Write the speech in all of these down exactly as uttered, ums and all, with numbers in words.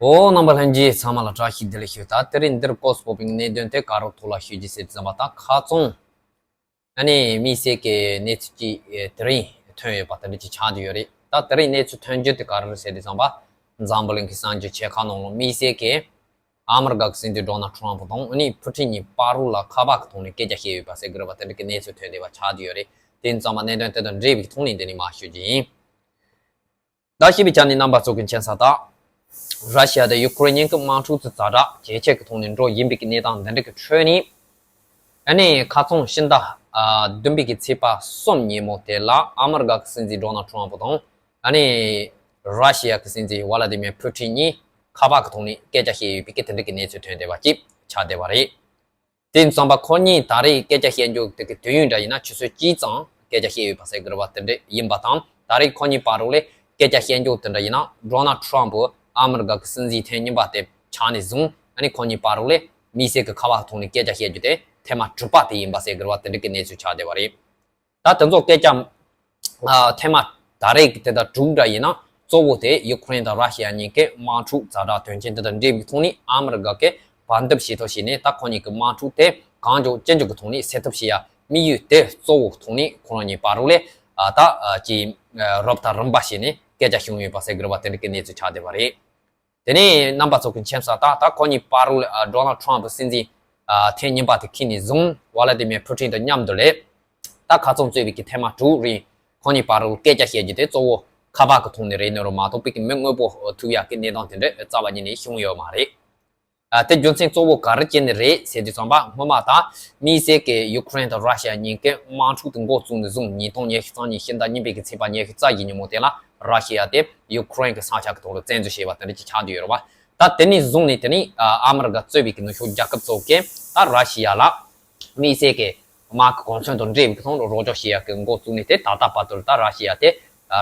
འོ། རྣམ་པ་ལྷན་རྒྱས་ཚང་མ་ལ་བཀྲ་ཤིས་བདེ་ལེགས་ཞུ། ད་དེ་རིང་འདིར་སྐོར་སྤོ་བའི་གནད་དོན་དེ་ག་རོ་ཐོག་ལ་ཞུ་རྒྱུ་ཟེར་དུས་ཙམ་པ། ད་ཁ་རྩང་ཨ་ནི་དམིགས་བསལ་གྱི་གནས་ཚུལ་གཅིག་དེ་རིང་ཐོན་ཡོད་པ་དེ་འདྲ་ཅིག་ཆགས་བསྡད་ཡོད་རེད། ད་དེ་རིང་གནས་ཚུལ་ཐོན་རྒྱུ་དེ་ག་རེ་རེད་ཟེར་དུས་ཙམ་པ། འཛམ་བུ་གླིང་གི་གསར་འགྱུར་ཆེ་ཁག་ནང་ལ་དམིགས་བསལ་གྱི་ཨ་མི་རི་ཀ་གི་སྲིད་འཛིན་ཌོ་ནལ་ཊམ་ཕུ་དང་ཨ་ནི་ཕུ་ཊིན་གཉིས་བར་རོགས་ལ་ཁ་པར་གྱི་ཐོག་ནས་སྐད་ཆ་བཤད་ཡོད་པ་ཟེར་གྱི་རེད་པ། དེ་འདྲ་གི་གནས་ཚུལ་ཐོན་བསྡད་པ་ཆགས་བསྡད་ཡོད་རེད། དེ་ཙམ་པ་གནད་དོན་དེ་དང་འབྲེལ་བའི་ཐོག་ནས་འདི་ནས་མར་ཞུ་རྒྱུ་ཡིན། ད་ཞུས་པའི་ཆ་ནས་རྣམ་པ་ཚོ་གི་མཁྱེན་གསལ་ལྟར། ར་ཤི་ཡ་དང་ཡུ་ཀེ་རེན་གཉིས་ཀྱི་དམག་འཁྲུག་དེ་ཛ་དྲག་ཇེ་ཆེ་གི་ཐོག་ནས་འགྲོ་བཞིན་པའི་གནས་སྟངས་འདི་འདྲ་གི་ཁྲོད་ནས། ཨ་ནི་ཁ་རྩང་ཕྱི་ཟླ་བདུན་པའི་གི་ཚེས་པ་གསུམ་ཉིན་མོ་དེ་ལ་ཨ་མི་རི་ཀ་གི་སྲིད་འཛིན་ཌོ་ནལ་ཊམ་ཕུ་དང་ཨ་ནི་ར་ཤི་ཡ་གི་སྲིད་འཛིན་ཝ་ལ་ཏི་མིར་ཕུ་ཊིན་གཉིས་ཁ་པར་གི་ཐོག་ནས་སྐད་ཆ་བཤད་ཡོད་པའི་གི་དེ་འདྲ་གི་གནས་ཚུལ་ཐོན་བསྡད་པ་ཅིག་ཆགས་བསྡད་པ་རེད། དེ་ཙམ་པ་ཁོ་གཉིས་ད་རེས་སྐད་ཆ་བཤད་རྒྱུ་དེ་གི་དུས་ཡུན་འདྲ་ཡིན་ན་ཆུ་ཚོད་གཅིག་ཙམ་སྐད་ཆ་བཤད་ཡོད་པ་ཟེར་གི་རེད་པ། དེ་འདྲ་ཡིན་པ་དང་། ད་རེས་ཁོ་གཉིས་བར་རོགས་ལས་སྐད་ཆ་བཤད་རྒྱུ་དེ་འདྲ་ཡིན་ན། ཌོ་ནལ་ཊམ་ཕུ་ཨ་མི་རི་ཀ་གི་སྲིད་འཛིན་ཐེངས་གཉིས་པ་དེ་ཆགས་ནས་བཟུང་ཨ་ནི་ཁོ་གཉིས་བར་རོགས་ལས་དམིགས་བསལ་གྱི་ཁ་པར་ཐོག་ནས་སྐད་ཆ་བཤད་རྒྱུ་དེ་ཐེངས་མ་དྲུག་པ་དེ་ཡིན་པ་ཟེར་གི་རེད་པ། དེ་འདྲ་གི་གནས་ཚུལ་ཆགས་བསྡད་པ་རེད། ད་དེ་ཚོ་སྐད་ཆ་ཨ་ཐེངས་མ་ད་རེས་ཀྱི་དེ་དང་དྲུག་འདྲ་ཡིན་ན། གཙོ་བོ་དེ་ཡུ་ཀེ་རེན་དང་ར་ཤི་ཡ་གཉིས་ཀའི་དམག་འཁྲུག་ཛ་དྲག་དོན་རྐྱེན་དེ་དང་འབྲེལ་བའི་ཐོག་ནས་ཨ་མི་རི་ཀ་གིས་བར་འདུམ་བྱེད་ཐབས་བྱས་ནས། ད་ཁོ་གཉིས་ཀྱི་དམག་འཁྲུག་དེ་གང་མགྱོགས་ཅི་མགྱོགས་ཀྱི་ཐོག་ནས་སེལ་ཐབས་བྱེད་ཡ་དམིགས་ཡུལ་དེ་གཙོ་བོ་ཐོག་ནས་ཁོ་རང་གཉིས་བར་རོགས་ལས་ཨ་ད་ཨ་ཅིག་ཨ་རོབ་དང་རིམ་པ་བྱས་ནས་སྐད་ཆ་བྱུང་ཡོད་པ་ཟེར་གི་རེད་པ། དེ་འདྲ་གི་གནས་ཚུལ་ཆགས་བསྡད་པ་རེད། དེ་ནས་རྣམ་པ་ཚོ་གི་མཁྱེན་གསལ་ལྟར། ད་ཁོ་གཉིས་བར་རོགས་ལས་ཨ་ཌོ་ནལ་ཊམ་ཕུ་སྲིད་འཛིན་ཨ་ཐེངས་གཉིས་པ་དེ་འཁེལ་ནས་བཟུང་ཝ་ལ་ཏི་མིར་ཕུ་ཊིན་དང་མཉམ་དུ་ལས། ད་ཁ་རྩང་རྩོད་པའི་གི་ཐེངས་མ་དྲུག་རིང་ཁོ་གཉིས་བར་རོགས་སྐད་ཆ་བཤད་རྒྱུ་དེ་གཙོ་བོ་ཁ་པར་གི་ཐོག་ནས་རེད་ནོ་རུ་མ་གཏོགས་པའི་གི་མི་དངོས་པོ་ཐུག་ཡག་གི་གནས་སྟངས་དེ་འདྲ་རྩ་བ་ཉིད་ནས་བྱུང་ཡོད་མ་རེད། ཨ་དེ་རྒྱུ་མཚན་གཙོ་བོ་ག་རེ་བྱས་ནས་རེད་ཟེར་དུས་ཙམ་པ། སྔོན་མ་ད་དམིགས་བསལ་གྱི་ཡུ་ཀེ་རེན་དང་ར་ཤི་ཡ་གཉིས་ཀའི་དམག་འཁྲུག་དེ་འགོ་བཙུགས་ནས་བཟུང་ཉིས་སྟོང་ཉི་ཤུ་རྩ་གཉིས་ཕྱི་ཟླ་གཉིས་པའི་གི་ཚེས་པ་ཉི་ཤུ་རྩ་བཞི་ཉིན་མོ་དེ་ལ་ར་ཤི་ཡ་དེ་ཡུ་ཀེ་རེན་གྱི་ས་ཆ་གི་ཐོག་ལ་བཙན་འཛུལ་བྱས་པ་དེ་འདྲ་ཅིག་ཆགས་བསྡད་ཡོད་རེད་པ། ད་དེ་ནས་བཟུང་ནས་དེ་ནས་ཨ་ཨ་མི་རི་ཀ་གཙོས་པའི་གི་ནུབ་ཕྱོགས་རྒྱལ་ཁབ་ཚོ་གིས་ད་ར་ཤི་ཡ་ལ་དམིགས་བསལ་གྱི་དམག་གི་གོ་མཚོན་དང་འབྲེལ་བའི་ཐོག་ལ་རོགས་སྐྱོར་བྱེད་ཡག་གི་འགོ་བཙུགས་ནས། དེ་ད་ལྟ་བར་དུ་ད་ར་ཤི་ཡ་དེ་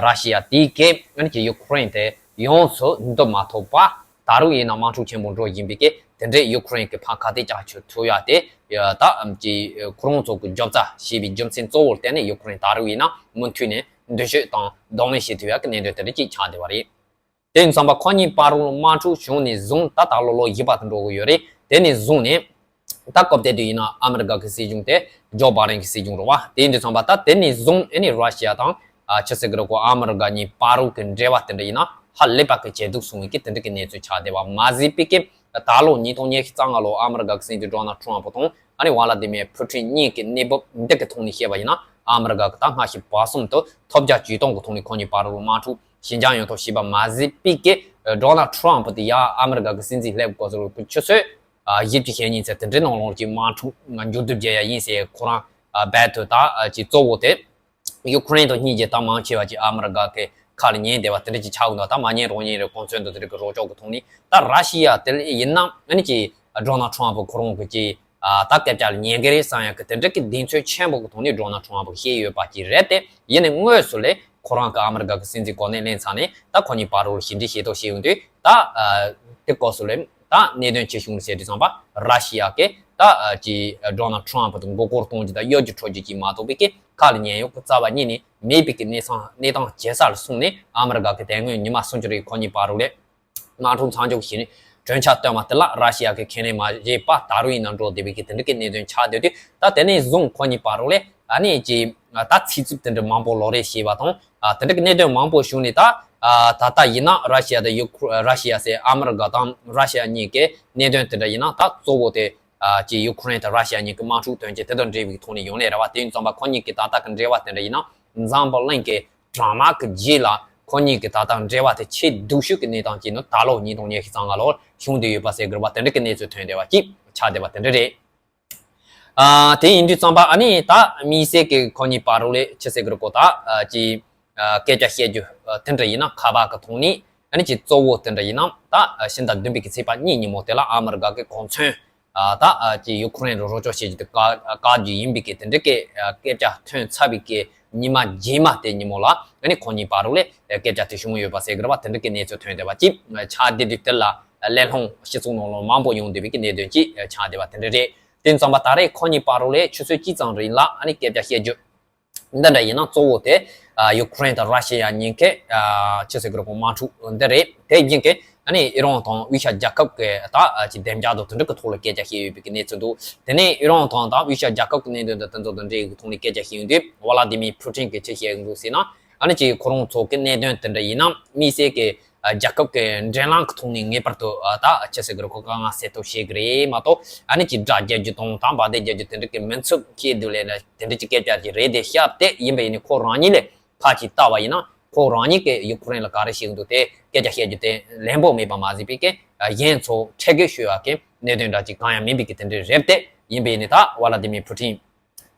ར་ཤི་ཡ་དེའི་གི་ཨ་ནི་གི་ཡུ་ཀེ་རེན་དེ་ཡོངས་སུ་འདུམ་མ་ཐུབ་པ། ད་རུང་ཡིན་ན་དམག་འཁྲུག་ཆེན་པོ་འགྲོ་བཞིན་པའི་གི་དེ་འདྲའི་ཡུ་ཀེ་རེན་གྱི་ཕར་ཁ་གཏད་བཅག་ཆོག་ཐུབ་ཡ་དེ་ད་ཨམ་ཅི་ཁོ་རང་ཚོ་གི་རྒྱབ་རྩ་བྱས་པའི་རྒྱུ་མཚན་གཙོ་བོར་བརྟེན་ནས་ཡུ་ཀེ་རེན་ད་རུང་ཡིན་ན་མུ་མཐུད་ནས་མདུན་སྐྱོད་དང་གདོང་ལེན་བྱེད་ཐུབ་ཡ་གི་གནད་དོན་དེ་འདྲ་ཅིག་ཆགས་བསྡད་པ་རེད། དེ་ཡིན་ཙང་པ་ཁོ་གཉིས་བར་དུ་དམག་འཁྲུག་བྱུང་ནས་བཟུང་ད་ད་ལོ་ལོ་བཞི་པ་དུ་འགྲོ་གི་ཡོད་རེད། དེ་ནས་བཟུང་ནས་ད་སྐབས་དེ་དུས་ཡིན་ན་ཨ་མི་རི་ཀ་གི་སྲིད་གཞུང་དེ་ཇོ་བྷ་ཌེན་གི་སྲིད་གཞུང་རེད་བ། དེ་ཡིན་དུས་ཙང་པ་ད་དེ་ནས་བཟུང་ཨ་ནི་ར་ཤི་ཡ་དང་ཨ་ཕྱི་སྲིད་ཀྱི་རེད་གོ། ཨ་མི་རི་ཀ་གཉིས་བར་དུ་གི་འབྲེལ་བ་དེ་འདྲ་ཡིན་ན་ཧ་ལས་པ་གི་ཇེ་སྡུག་སོང་བའི་གི་དེ་འདྲ་གི་གནས་ཚུལ་ཆགས་བསྡད་པ་མ་ཟད་པའི་གི། ད་ལོ་ཉིས་སྟོང་ཉི་ཤུ་རྩ་ལྔ་ལོ་ཨ་མི་རི་ཀ་གི་སྲིད་འཛིན་ཌོ་ནལ་ཊམ་ཕུ་དང་ཨ་ནི་ཝ་ལ་ཏི་མིར་ཕུ་ཊིན་གཉིས་ཀྱི་གནས་བབ་འདི་གི་ཐོག་ནས་བཤད་པ་ཡིན་ན། ཨ་མི་རི་ཀ་གི་ད་སྔ་ཕྱི་བར་གསུམ་དུ་ཐོལ་རྒྱག་བྱེད་སྟངས་ཀྱི་ཐོག་ནས་ཁོ་གཉིས་བར་དུ་དམག་འཁྲུག་ཞི་འཇགས་ཡོང་ཐབས་བྱས་པ་མ་ཟད་པའི་གི། ཌོ་ནལ་ཊམ་ཕུ་དེ་ཡ་ཨ་མི་རི་ཀ་གི་སྲིད་འཛིན་སླེབས་གོ་ཟེར་བའི་ཆུ་ཚོད་ཨ་བཞི་བཅུ་ཞེ་གཉིས་ཚེ་དེ་འདྲའི་ནང་ལོགས་ཀྱི་དམག་འཁྲུག་མཇུག་བསྡུ་བྱེད་ཡ་ཡིན་ཟེར། ཁོ་རང་ཨ་རྦད་དེ་ད་ཨ་ཅིག་གཙོ་བོ་དེ་ཡུ་ཀེ་རེན་དང་གཉིས་ཀྱི་ད་མང་ཆེ་བ་ཅིག་ཨ་མི་རི་ཀ་གི་ཁ་ལ་ཉན་བསྡད་པ་དེ་འདྲ་ཅིག་ཆགས་ཡོད་འདུག་ད་མ་ཉན་རུང་ཉན་རེད། གོ་མཚོན་དང་དེ་འདྲ་གི་རོགས་སྐྱོར་གི་ཐོག་ནས་ད་ར་ཤི་ཡ་དེ་ཡིན་ན་ཨ་ནི་ཅིག་ཌོ་ནལ་ཊམ་ཕུ་ཁོ་རང་གི་ཅིག་ཨ་ད་སྐད་ཆ་ལ་ཉན་གི་རེད་བསམ་ཡ་གི་དེ་འདྲ་གི་གདེང་ཚོད་ཆེན་པོ་གི་ཐོག་ནས་ཌོ་ནལ་ཊམ་ཕུ་བཤད་ཡོད་པ་ཅིག་རེད་དེ། ཡིན་ནའི་དངོས་སུ་ལས་ཁོ་རང་གི་ཨ་མི་རི་ཀ་གི་སྲིད་འཛིན་གོ་གནས་ལེན་ཚར་ནས་ད་ཁོ་གཉིས་བར་དུ་ཞི་འགྲིག་བྱེད་ཐབས་བྱས་ཡོང་དུས། ད་ཨ་དེ་སྐབས་སུ་ལས་ད་གནད་དོན་ཅི་བྱུང་ཟེར་དུས་ཙམ་པ། ར་ཤི་ཡ་གིས་ད་ཨ་ཅིག་ཌོ་ནལ་ཊམ་ཕུ་དང་མགོ་སྐོར་གཏོང་རྒྱུ་དང་གཡོ་སྒྱུ་འཕྲོག་རྒྱུ་ཅིག་མ་གཏོགས་པའི་གི་ཁ་ལ་ཉན་ཡག་གི་རྩ་བ་ཉིད་ནས་མེད་པའི་གི་གནས་སྟངས་གནས་སྟངས་ཇེ་སྲ་ལ་སོང་ནས། ཨ་མི་རི་ཀ་གི་དེ་སྔོན་ཉི་མ་སུམ་ཅུ་རིང་ཁོ་གཉིས་བར་དུ་ལས་དམག་འཁྲུག་མཚམས་འཇོག་བྱས་ནས་གྲོས་འཆར་བཏོན་པ་དེ་ལ་ར་ཤི་ཡ་གིས་ཁས་ལེན་མ་བྱས་པ་ད་རུང་ཡིན་ན་འགྲོ་བསྡད་པའི་གི་དེ་འདྲ་གི་གནད་དོན་ཆགས་བསྡད་དུས། ད་དེ་ནས་བཟུང་ཁོ་གཉིས་བར་དུ་ལས་ཨ་ནི་ཅིག་ད་ཚིག་རྩུབ་དེ་འདྲ་མང་པོ་ལོག་རེས་བྱས་པ་དང་། ཨ་དེ་འདྲ་གི་གནད་དོན་མང་པོ་བྱུང་ནས། ད་ཨ་ད་ལྟ་ཡིན་ན་ར་ཤི་ཡ་དང་ཡུ་ཁུ་ར་ཤི་ཡ་ཟེར། ཨ་མི་རི་ཀ་དང་ར་ཤི་ཡ་གཉིས་ཀའི་གནད་དོན་དེ་འདྲ་ཡིན་ན། ད་གཙོ་བོ་དེ་ཨ་ཅིག་ཡུ་ཁུ་རེན་དང་ར་ཤི་ཡ་གཉིས་ཀྱི་དམག་འཁྲུག་དོན་རྐྱེན་དེ་དང་འབྲེལ་བའི་ཐོག་ནས་ཡོང་ལེ་རེད་བ། དེ་ཡིན་ཙང་པ་ཁོ་གཉིས་ཀྱི་ད་ལྟ་གི་འབྲེལ་བ་དེ་འདྲ་ཡིན་ན། འཛམ་བུ་གླིང་གི་དྲག་དམག་གི་རྗེས་ལ་ཁོ་གཉིས་ཀྱི་ད་ལྟ་འབྲེལ་བ་དེ་ཆེས་སྡུག་ཤོས་ཀྱི་གནས་སྟངས་ཅིག་ནི་ད་ལོ་ཉིས་སྟོང་ཉི་ཤུ་རྩ་ལྔ་ལོར་བྱུང་བསྡད་ཡོད་པ་ཟེར་དགོས་རེད་བ། དེ་འདྲ་གི་གནས་ཚུལ་ཐོན་བསྡད་པ་ཅིག་ཆགས་བསྡད་པ་དེ་འདྲ་རེད། ཨ་དེ་ཡིན་དུས་ཙམ་པ་ཨ་ནི་ད་དམིགས་བསལ་གྱི་ཁོ་གཉིས་བར་དུ་ལས་ཅི་ཟེར་གི་རེད་གོ། ད་ཨ་ཅིག་ཨ་སྐད་ཆ་བཤད་རྒྱུ་ཨ་དེ་འདྲ་ཡིན་ན་ཁ་པར་གི་ཐོག་ནས། ཨ་ནི་ཅིག་གཙོ་བོ་དེ་འདྲ་ཡིན་ན་ད་ཨ་ཕྱི་ཟླ་བདུན་པའི་གི་ཚེས་པ་གཉིས་ཉིན་མོ་དེ་ལ་ཨ་མི་རི་ཀ་གི་གོ་མཚོན་ཨ་ད་ཨ་ཅིག་ཡུ་ཁུ་རེན་རུ་རོགས་སྐྱོར་བྱེད་རྒྱུ་དེ་བཀག་བཀག་རྒྱུ་ཡིན་པའི་གི་དེ་འདྲ་གི་ཨ་སྐད་ཆ་ཐོན་ཚར་བའི་གི་ཉི་མ་རྗེས་མ་དེ་ཉིན་མོ་ལ་ཨ་ནི་ཁོ་གཉིས་བར་དུ་ལས་སྐད་ཆ་དེ་བྱུང་ཡོད་པ་ཟེར་གི་རེད་བ། དེ་འདྲ་གི་གནས་ཚུལ་ཐོན་བསྡད་པ་ཅིག་ཆགས་བསྡད་དུས། དེ་ལ་གླེང་སློང་སྤྱི་ཚོགས་ནང་ལ་མང་པོ་ཡོང་བསྡད་པའི་གི་གནད་དོན་ཅིག་ཆགས་བསྡད་པ་དེ་འདྲ་རེད། དེ་ཙམ་པ་ད་རེས་ཁོ་གཉིས་བར་དུ་ལས་ཆུ་ཚོད་གཅིག་ཙམ་རིང་ལ་ཨ་ནི་སྐད་ཆ་བཤད་རྒྱུ་འདི་འདྲ་ཡིན་ན། གཙོ་བོ་དེ་ ཨ་ཡུ་ཀེ་རེན་དང་ར་ཤི་ཡ་གཉིས་ཀའི་ཨ་ཅི་ཟེར་གི་རེད་གོ། དམག་འཁྲུག་འདི་རེད། དེ་བཞིན་གི་ཨ་ནི་ཨི་རན་དང་དབུས་ཤར་རྒྱལ་ཁབ་ཀྱི་ད་ཨ་ཅི་བདེ་འཇགས་དང་དེ་འདྲ་གི་ཐོག་ལ་སྐད་ཆ་བཤད་ཡོད་པའི་གི་གནས་ཚུལ་འདུག་དེ་ནས་ཨི་རན་དང་ད་དབུས་ཤར་རྒྱལ་ཁབ་ཀྱི་གནད་དོན་དང་དེ་ཚོ་དང་འབྲེལ་བའི་ཐོག་ནས་སྐད་ཆ་བཤད་ཡོང་དུས་ཝ་ལ་དི་མིར་ཕུ་ཊིན་གྱིས་ཅི་བཤད་ཀྱི་འདུག་ཟེར་ན། ཨ་ནི་ཅིག་ཁོ་རང་ཚོ་གི་གནད་དོན་དེ་འདྲ་ཡིན་ན་དམིགས་བསལ་གྱི་ཨ་རྒྱལ་ཁབ་ཀྱི་འགྲན་ལམ་གྱི་ཐོག་ནས་ངེས་པར་དུ་ཨ་ད་ཅི་ཟེར་གི་རེད་གོ། དཀའ་ངལ་སེལ་ཐབས་བྱེད་གི་རེད་མ་གཏོགས། ཨ་ནི་ཅིག་དགྲ་རྒྱག་རྒྱུ་དང་ད་འབར་མདེལ་རྒྱག་རྒྱུ་དེ་འདྲ་གི་མི་ཚུགས་ཁྱེད་དུ་ལས་ན་དེ་འདྲ་ཅིག་སྐད་ཆ་ཅིག་རེད་དེ། ཤ་སྟག་ཡིན་པ་ཡིན་ནི་ཁོ་རང་ཉིད་ལས་ཕར་ཅིག་ལྟ་བ་ཡིན་ན། ཁོ་རང་ཉིད་ཀྱིས་ཡུ་ཀེ་རེན་ལ་ག་རེ་བཤད་ཀྱི་འདུག་དེ་སྐད་ཆ་བཤད་རྒྱུ་དེ་ལན་པོ་མེད་པ་མ་ཟད་པའི་གི་ཨ་གཞན་ཚོ་ཁྲེལ་དགོད་ཤོར་ཡག་གི་གནད་དོན་འདྲ་ཅིག་གང་ཡང་མིན་པའི་གི་དེ་འདྲ་རེད་དེ། ཡིན་པ་ཡིན་ནི་ད་ཝ་ལ་དི་མིར་ཕུ་ཊིན་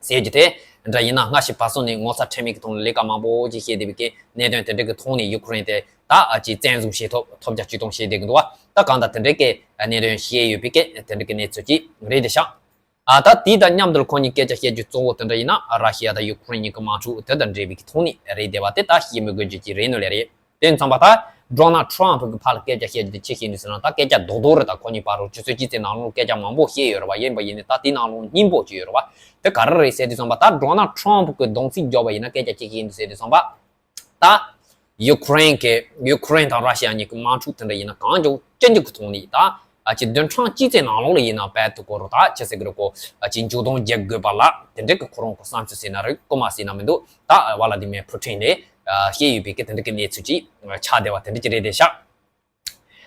ཟེར་རྒྱུ་དེ་འདྲ་ཡིན་ན། སྔ་ཕྱི་བར་གསུམ་ནས་ངོ་ཚ་ཁྲེལ་མེད་ཀྱི་ཐོག་ནས་ལས་ཀ་མང་པོ་ཅིག་བྱས་བསྡད་པའི་གི་གནད་དོན་དེ་འདྲ་གི་ཐོག་ནས་ཡུ་ཀེ་རེན་དེ་ད་ཨ་ཅིག་བཙན་བཟུང་བྱེད་ཐབས་ཐོབ་རྒྱ་སྤྱི་སྟོང་བྱས་བསྡད་ཀྱི་འདུག་བ། ད་གང་ལྟར་དེ་འདྲ་གི་གནད་དོན་བཤད་ཡོད་པའི་གི་དེ་འདྲ་གི་གནས་ཚུལ་ཅིག་རེད་དེ་ཤག་ཨ་ད་དེ་དང་མཉམ་དུ་ཁོ་གཉིས་སྐད་ཆ་བཤད་རྒྱུ་གཙོ་བོ་དེ་འདྲ་ཡིན་ན། ཨ་ར་ཤི་ཡ་དང་ཡུ་ཀེ་རེན་གཉིས་ཀྱི་དམག་འཁྲུག་དེ་དང་འབྲེལ་བའི་གི་ཐོག་ནས་རེད་བསྡད་པ་དེ་ད་བཤད་མི་དགོས་རྒྱུ་ཅིག་རེད་ནོ་ལས་རེད། དེ་ཙམ་པ་ད་ཌོ་ནལ་ཊམ་ཕི་གི་ཕར་ལ་སྐད་ཆ་བཤད་རྒྱུ་དེ་ཅི་བཤད་ནི་ཟེར་ན། ད་སྐད་ཆ་རྡོག་རྡོག་རེད། ད་ཁོ་གཉིས་བར་དུ་ཆུ་ཚོད་གཅིག་ཙམ་ནང་ལོགས་སྐད་ཆ་མང་པོ་བཤད་ཡོད་རེད་བ། ཡིན་པ་ཡིན་ནི་ད་དེའི་ནང་ལོགས་སྙིང་པོ་ཅིག་ཡོད་རེད་བ། དེ་ག་རེ་རེད་ཟེར་དུས་ཙམ་པ། ད་ཌོ་ནལ་ཊམ་ཕི་གི་གདོང་ཚིག་རྒྱོབ་པ་ཡིན་ན་སྐད་ཆ་ཅི་བཤད་ནི་ཟེར་དུས་ཙམ་པ། ད་ཡུ་ཀེ་རེན་གྱི་ཡུ་ཀེ་རེན་དང་ར་ཤི་ཡ་གཉིས་ཀྱི་དམག་འཁྲུག་དེ་འདྲ་ཡིན་ན་གང་མགྱོགས་ཅི་མགྱོགས་ཀྱི་ཐོག་ནས་ད་ཨ་ཅིག་བདུན་ཕྲག་གཅིག་ཙམ་ནང་ལོགས་ལ་ཡིན་ན་རྦད་དེ་ཁོ་རང་ད་ཅི་ཟེར་གི་རེད་གོ། ཨ་ཅིག་མཇུག་སྡོམ་རྒྱག་དགོས་པ་ལ་དེ་འདྲ་གི་ཁོ་རང་གི་བསམ་ཚུལ་ཟེར་ན་རེད། རྐུ་མ་ཟེར་ན་མི་འདུག་ད་ཝ་ལ་དི་མིར་ཕུ་ཊིན་ནས་ཨ་བཤད་ཡོད་པའི་གི་དེ་འདྲ་གི་གནས་ཚུལ་ཅིག་ཆགས་བསྡད་པ་དེ་འདྲ་ཅིག་རེད་དེ་ཤག་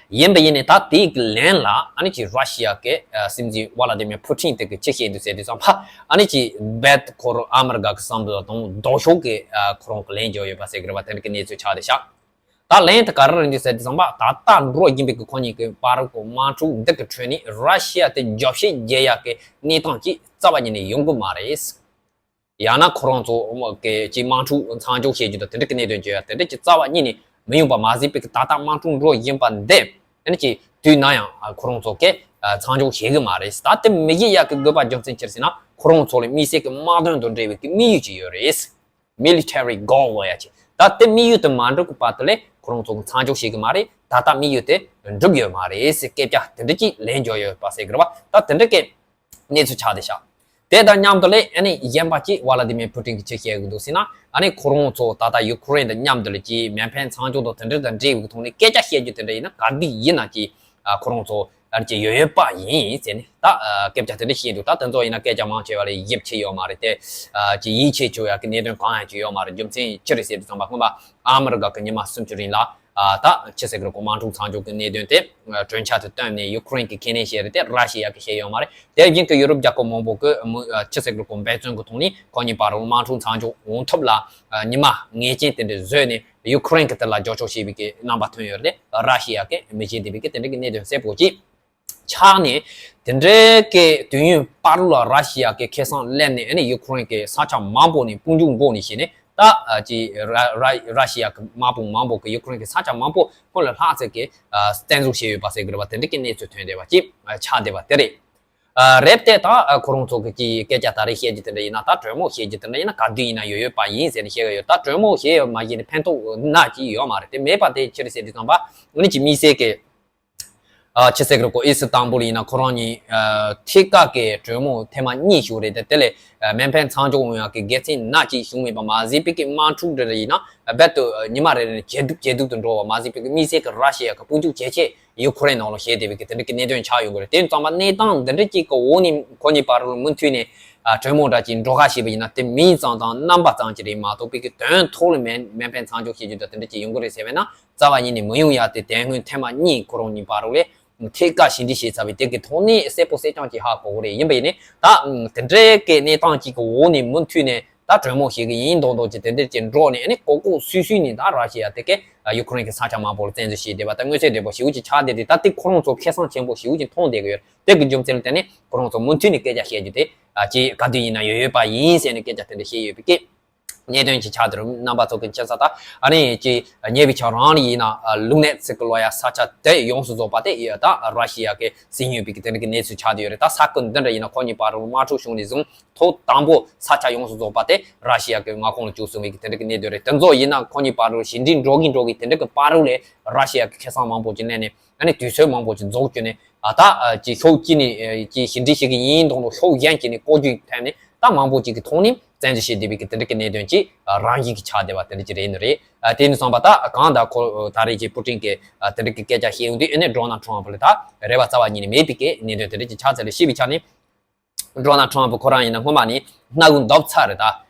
ཡིན་པ་ཡིན་ནའི་ད་དེའི་གི་ལན་ལ་ཨ་ནི་ཅིག་ར་ཤི་ཡ་གི་ཨ་སྲིད་འཛིན་ཝ་ལ་དི་མིར་ཕུ་ཊིན་དེ་གི་ཅི་བཤད་འདུག་ཟེར་དུས་ཙམ་པ། ཨ་ནི་ཅིག་རྦད་ཁོ་རང་ཨ་མི་རི་ཀ་གི་བསམ་བློ་དང་ལྡོག་ཕྱོགས་ཀྱི་ཨ་ཁོ་རང་གི་ལན་རྒྱག་ཡོད་པ་ཟེར་གི་རེད་བ། དེ་འདྲ་གི་གནས་ཚུལ་ཆགས་བསྡད་ཤག་ད་ལན་དེ་ག་རེ་རེད་འདུག་ཟེར་དུས་ཙམ་པ། ད་ལྟ་འགྲོ་བཞིན་པའི་གི་ཁོ་གཉིས་ཀྱི་བར་གྱི་དམག་འཁྲུག་འདི་གི་ཁྲོད་ནས་ར་ཤི་ཡ་དེ་རྒྱབ་བཤིག་རྒྱག་ཡག་གི་གནས་སྟངས་ཅིག་རྩ་བ་ཉིད་ནས་ཡོང་གི་མ་རེད། ཡང་ན་ཁོ་རང་ཚོ་གི་ཅིག་དམག་འཁྲུག་མཚམས་འཇོག་བྱེད་རྒྱུ་དང་དེ་འདྲ་གི་གནད་དོན་བརྗོད་ཡ་དེ་འདྲ་ཅིག་རྩ་བ་ཉིད་ནས་མི་ཡོང་པ་མ་ཟད་པའི་གི་ད་ལྟ་དམག་འཁྲུག་འགྲོ་བཞིན་པ་འདི་ཨ་ནི་ཅིག་དུས་ནམ་ཡང་ཁོ་རང་ཚོ་གི་མཚམས་འཇོག་བྱེད་གི་མ་རེད། ད་དེ་མི་བྱེད་ཡག་གི་དགོས་པ་རྒྱུ་མཚན་ཅི་རེད་ཟེར་ན། ཁོ་རང་ཚོ་ལ་དམིགས་བསལ་གི་དམག་དོན་དང་འབྲེལ་བའི་གི་དམིགས་ཡུལ་ཅིག་ཡོད་རེད། མི་ལི་ཊེ་རི་གོལ་ལབ་ཡ་ཅིག་ད་དེ་དམིགས་ཡུལ་དེ་མ་འགྲུབ་གི་བར་དུ་ལས་ཁོ་རང་ཚོ་གི་མཚམས་འཇོག་བྱེད་གི་མ་རེད། ད་ལྟ་དམིགས་ཡུལ་དེ་འགྲུབ་ཡོད་མ་རེད་ཟེར་སྐད་ཆ་དེ་འདྲ་ཅིག་ལན་རྒྱག་ཡོད་པ་ཟེར་གི་རེད་བ། ད་དེ་འདྲ་གི་གནས་ཚུལ་ཆགས་བསྡད་ཤག་དེ་དང་མཉམ་དུ་ལས་ཨ་ནི་གཞན་པ་ཅིག་ཝ་ལ་དི་མིར་ཕུ་ཊིན་གྱིས་ཅི་བཤད་གི་འདུག་ཟེར་ན། ཨ་ནི་ཁོ་རང་ཚོ་ད་ལྟ་ཡུ་ཀེ་རེན་དང་མཉམ་དུ་ལས་ཅིག་མེ་འཕེན་མཚམས་འཇོག་དང་དེ་འདྲ་དང་འབྲེལ་བའི་ཐོག་ནས་སྐད་ཆ་བཤད་རྒྱུ་དེ་འདྲ་ཡིན་ན། ག་དུས་ཡིན་ན་ཅིག་ཨ་ཁོ་རང་ཚོ་ཨ་ནི་ཅིག་ཡོད་ཡོད་པ་ཡིན་ཟེར་ནས་ད་ཨ་སྐད་ཆ་དེ་འདྲ་བཤད་འདུག་ད་དེ་ཚོ་ཡིན་ན་སྐད་ཆ་མང་ཆེ་བ་ལ་ཡིད་ཆེས་ཡོད་མ་རེད་དེ། ཨ་ཅིག་ཡིད་ཆེས་བྱེད་ཡག་གི་གནད་དོན་གང་ཡང་ཅིག་ཡོད་མ་རེད། རྒྱུ་མཚན་ཅི་རེད་ཟེར་དུས་ཙམ་པ། སྔོན་མ་ཨ་མི་རི་ཀ་གི་ཉི་མ་སུམ་ཅུ་རིང་ལ་ཨ་ད་ཅི་ཟེར་གི་རེད་གོ། དམག་འཁྲུག་མཚམས་འཇོག་གི་གནད་དོན་དེ་གྲོས་འཆར་དེ་བཏོན་ནས་ཡུ་ཀེ་རེན་གྱིས་ཁས་ལེན་བྱས་རེད་དེ། ར་ཤི་ཡ་གིས་བྱས་ཡོད་མ་རེད། དེ་བཞིན་གྱི་ཡུ་རོབ་རྒྱལ་ཁབ་མང་པོ་གིས་མུ་ཨ་ཅི་ཟེར་གི་རེད་གོ། འབད་བརྩོན་གྱི་ཐོག་ནས་ཁོ་གཉིས་བར་དུ་དམག་འཁྲུག་མཚམས་འཇོག་ཡོང་ཐབས་ལ་ཨ་ཉི་མ་ངེས་ཅན་དེ་འདྲ་བཟོས་ནས་ཡུ་ཀེ་རེན་གྱིས་དེ་ལ་རྒྱབ་སྐྱོར་བྱས་པའི་གི་རྣམ་པ་ཐོན་ཡོད་རེད་དེ། ར་ཤི་ཡ་གིས་མི་བྱེད་བསྡད་པའི་གི་དེ་འདྲ་གི་གནད་དོན་གསལ་པོ་ཅིག་ཆགས་ནས། དེ་འདྲའི་གི་དུས་ཡུན་བར་དུ་ལ་ར་ཤི་ཡ་གིས་ཁེ་བཟང་ལེན་ནས། ཨ་ནི་ཡུ་ཀེ་རེན་གྱི་ས་ཆ་མང་པོ་ནས་དཔུང་འཇུག་འགོ་ནས་བྱས་ནས། ད་ཨ་ཅི་ར་ར་ར་ཤི་ཡ་གི་དམག་དཔུང་མང་པོ་གིས་ཡུ་ཀེ་རེན་གྱི་ས་ཆ་མང་པོ་ཁོ་ལས་ལྷག་ཙམ་གྱི་ཨ་བཙན་བཟུང་བྱས་ཡོད་པ་ཟེར་གི་རེད་བ། དེ་འདྲ་གི་གནས་ཚུལ་ཐོན་བསྡད་པ་ཅིག་ཨ་ཆགས་བསྡད་པ་དེ་རེད། ཨ་རེད་དེ། ད་ཨ་ཁོ་རང་ཚོ་གི་ཅིག་སྐད་ཆ་ད་རེས་བཤད་རྒྱུ་དེ་འདྲ་ཡིན་ན། ད་གྲོས་མོལ་བྱེད་རྒྱུ་དེ་འདྲ་ཡིན་ན་ག་དུས་ཡིན་ན་ཡོད་ཡོད་པ་ཡིན་ཟེར་ནས་བཤད་གི་ཡོད། ད་གྲོས་མོལ་བྱས་ཡོད་མ་བྱས་ནས་ཕན་ཐོགས་ན་ཅིག་ཡོད་མ་རེད། དེ་མེད་པ་དེ་ཅི་རེད་ཟེར་དུས་ཙམ་པ། ཨ་ནི་ཅིག་དམིགས་བསལ་གི་ཨ་ཅི་ཟེར་གི་རེད་གོ། ཨི་སི་ཏམ་བུལ་ཡིན་ན་ཁོ་རང་གཉིས་ཨ་ཐད་ཀར་གྱི་གྲོས་མོལ་ཐེངས་མ་གཉིས་བྱུང་རེད་དེ། དེ་ལས་ཨ་མེ་འཕེན་མཚམས་འཇོག་ཡོང་ཡག་གི་དགེ་མཚན་ན་ཅིག་བྱུང་མེད་པ་མ་ཟད་པའི་གི་དམག་འཁྲུག་འདྲ་རེ་ཡིན་ན་རྦད་དེ་ཉི་མ་རེ་རེ་ནས་ཇེ་སྡུག་ཇེ་སྡུག་ཏུ་འགྲོ་བ་མ་ཟད་པའི་གི་དམིགས་བསལ་གྱི་ར་ཤི་ཡ་གི་དཔུང་འཇུག་ཇེ་ཆེ་ཡུ་ཁུ་རེན་ནང་ལ་བྱས་བསྡད་པའི་གི་དེ་འདྲ་གི་གནད་དོན་ཆགས་ཡོང་གི་རེད། དེ་ཙམ་པ་གནས་སྟངས་འདི་འདྲ་ཅིག་གི་འོག་ནས་ཁོ་གཉིས་བར་ལ་མུ་མཐུད་ནས་ཨ་གྲོས་མོལ་འདྲ་ཅིག་འགྲོ་ག་བྱས་པ་ཡིན་ན། དེ་མིང་ཙམ་དང་རྣམ་པ་ཙམ་ཅིག་རེད་མ་གཏོགས་པའི་གི་དོན་ཐོག་ལ་མེ་མེ་འཕེན་མཚམས་འཇོག་བྱེད་རྒྱུ་དང་དེ་འདྲ་ཅིག་ཡོང་གི་རེད་ཟེར་བས་ན། རྩ་བ་ཉིད་ནས་མི་ཡོང་ཡ་དེ་དེ་སྔོན་ཐེངས་མ་གཉིས་ཁོ་རང་གཉིས་བར་ལ་ཐད་ཀར་ཞི་འགྲིག་བྱས་ཚར་བའི་དེ་གི་ཐོག་ནས་གསལ་པོ་གསལ་རྐྱང་ཅིག་ཧ་གོ་གི་རེད། ཡིན་པ་ཡིན་ནའི་ད་དེ་འདྲའི་གི་གནས་སྟངས་ཅིག་གི་འོག་ནས་མུ་མཐུད་ནས་ད་གྲོས་མོལ་བྱེད་གི་ཡིན་མདོག་མདོག་ཅིག་དེ་འདྲ་ཅིག་འགྲོ་ནས། ཨ་ནི་ལྐོག་ལྐོག་སུད་སུད་ནས་ད་ར་ཤི་ཡ་དེ་གི་ཡུ་ཁུ་རེན་གི་ས་ཆ་མང་པོ་ལ་བཙན་འཛུལ་བྱས་བསྡད་པ་དང་། མངོན་གསལ་དོད་པོ་ཞེ་པོ་ཅིག་ཆགས་བསྡད་དེ། ད་དེ་ཁོ་རང་ཚོ་ཁེ་བཟང་ཆེན་པོ་ཞེ་པོ་ཅིག་མཐོང་བསྡད་གི་ཡོད། དེ་གི་རྒྱུ་མཚན་ལ་བརྟེན་ནས་ཁོ་རང་ཚོ་མུ་མཐུད་ནས་སྐད་ཆ་བཤད་རྒྱུ་དེ་ཨ་ཅིག་ག་དུས་ཡིན་ན་ཡོད་ཡོད་པ་ཡིན་ཟེར་ནས་སྐད་ཆ་དེ་འདྲ་བཤད་ཡོད་པའི་གི་གནད་དོན་ཅིག་ཆགས་འདུག་རྣམ་པ་ཚོ་གི་མཁྱེན་གསལ། ད་ཨ་ནི་ཅིག་ཉེ་བའི་ཆར་རང་ལ་ཡིན་ན་ཨ་ལུག་ནེ་ཚིག་གི་ལོ་ཡ་ས་ཆ་དེ་ཡོངས་སུ་རྫོགས་པ་དེ་ཡ་ད་ར་ཤི་ཡ་གི་ཟིན་ཡོད་པའི་གི་དེ་འདྲ་གི་གནས་ཚུལ་ཆགས་བསྡད་ཡོད་རེད། ད་ས་ཁུལ་འདི་འདྲ་ཡིན་ན་ཁོ་གཉིས་བར་དུ་དམག་འཁྲུག་བྱུང་ནས་བཟུང་ཐོག་དང་པོ་ས་ཆ་ཡོངས་སུ་རྫོགས་པ་དེ་ར་ཤི་ཡ་གི་མངའ་ཁོངས་ལ་བཅུག་སོང་བའི་གི་དེ་འདྲ་གི་གནད་དོན་རེད། དེ་ཚོ་ཡིན་ན་ཁོ་གཉིས་བར་དུ་ཞི་འགྲིག་འགྲོ་གི་འགྲོ་གི་དེ་འདྲ་གི་བར་དུ་ལས་ར་ཤི་ཡ་གི་ཁེ་བཟང་མང་པོ་ཅིག་ལེན་ནས། ཨ་ནི་དུས་ཚོད་མང་པོ་ཅིག་རྫོགས་བཅུག་ནས། ཨ་ད་ཨ་ཅིག་ཕྱོགས་གཅིག་ནས་ཨ་ཅིག་ཞི་འགྲིག་བྱེད་ཀྱི་ཡིན་མདོག་མདོག། ཕྱོགས་གཞན་གཅིག་ནས་ལྐོག་ཇུས་ཐོག་ནས་ ད་མང་པོ་ཅིག་གི་ཐོག་ནས་བཙན་འཛུལ་བྱེད་བསྡད་པའི་གི་དེ་འདྲ་གི་གནད་དོན་ཅིག་རང་བཞིན་གྱི་ཆགས་བསྡད་པ་དེ་འདྲ་ཅིག་རེད་ནི་རེད། དེ་ནས་བསམ་པ་ད་གང་ལྟར་ཁོ་ད་རེས་ཀྱི་པུ་ཏིན་གྱི་དེ་འདྲ་གི་སྐད་ཆ་བཤད་ཡོང་དུས་ཨ་ནི་ཌོ་ནལ་ཊམ་ཕུ་ལ་ད་རེ་བ་རྩ་བ་ཉིད་ནས་མེད་པའི་གི་གནད་དོན་དེ་འདྲ་ཅིག་ཆགས་ཚར་ལ་ཤེས་པའི་ཆ་ནས། ཌོ་ནལ་ཊམ་ཕུ་ཁོ་རང་ཡིན་ན་སྔོན་མ་ནས་སྣ་ཁུག་འདབ་ཚ་རེད། ད་